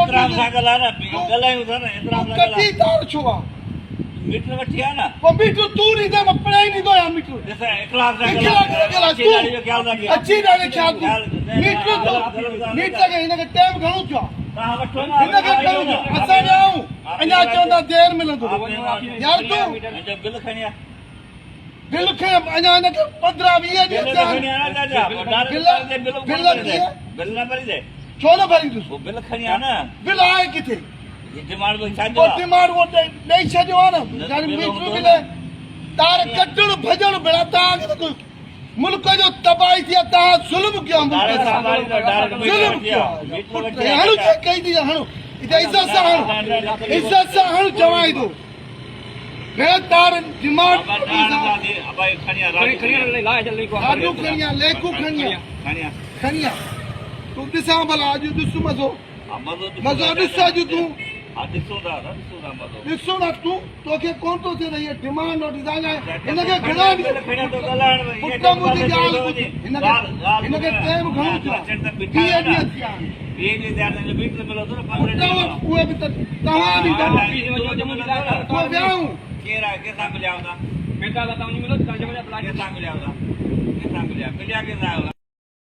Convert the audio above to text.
احترام سان ڳالهاء نه، ڳالهايون ٿا نه احترام سان ڳالهاء. ڪٽي تار ڇو آ؟ ميٽر وٺي آ نه. پوء ميٽر تون ڏيندين مان پڙهائي ڏيندو آهيان ميٽر. ڏس اخلاق سان ڳالهاء. اڇي ڏاڙهي جو خيال رکي. اڇي ڏاڙهي خيال تون ميٽر تون ميٽر کي هن کي ٽيم گهڻو ٿيو آ. هن کي گهڻو ٿيو اسان ويا آهيون اڃا چوندا دير ملندو يار تون بل کڻي آ. بل کي اڃا هن کي 15 20 ڏينهن ٿيا آهن. بل بل ڪيئن؟ بل نه ڀريندي. ڇو نه ڀريندس؟ پوء بل کڻي آ نه. بل آهي ڪٿي؟ ڊمانڊ به ڇا جو پوء آ؟ ڊمانڊ اهو ڏئي ڇڏيو آ نه. يعني ميٽر بل تار ڪٽڻ ڀڄڻ ڀيڙا توهان کي ته ملڪ جو تباهي ٿي آ توهان ظلم ڪيو آ ملڪ سان ظلم ڪيو آ پٽ هڻ چيڪ ڪئي ٿي هڻ هتي عزت سان هڻ عزت سان هڻ چوانء ٿو. راڊو کڻي آ ليڪو کڻي آ کڻي آ تون ڏسان ڀلا اڄ ڏس مزو مزو ڏس اڄ تون ڏسو نه تون توکي ڪون ٿو ٿئي ته هيء ڊمانڊ نوٽيس آ هن کي گهڻا ڏينهن پٽ منهنجي ڳالهه ٻڌ هن کي هن کي ٽيم گهڻو ٿيو آ 20 ڏينهن ٿيا آهن پٽ اهي به ته توهان ڏيندا پوء ويا آهيون.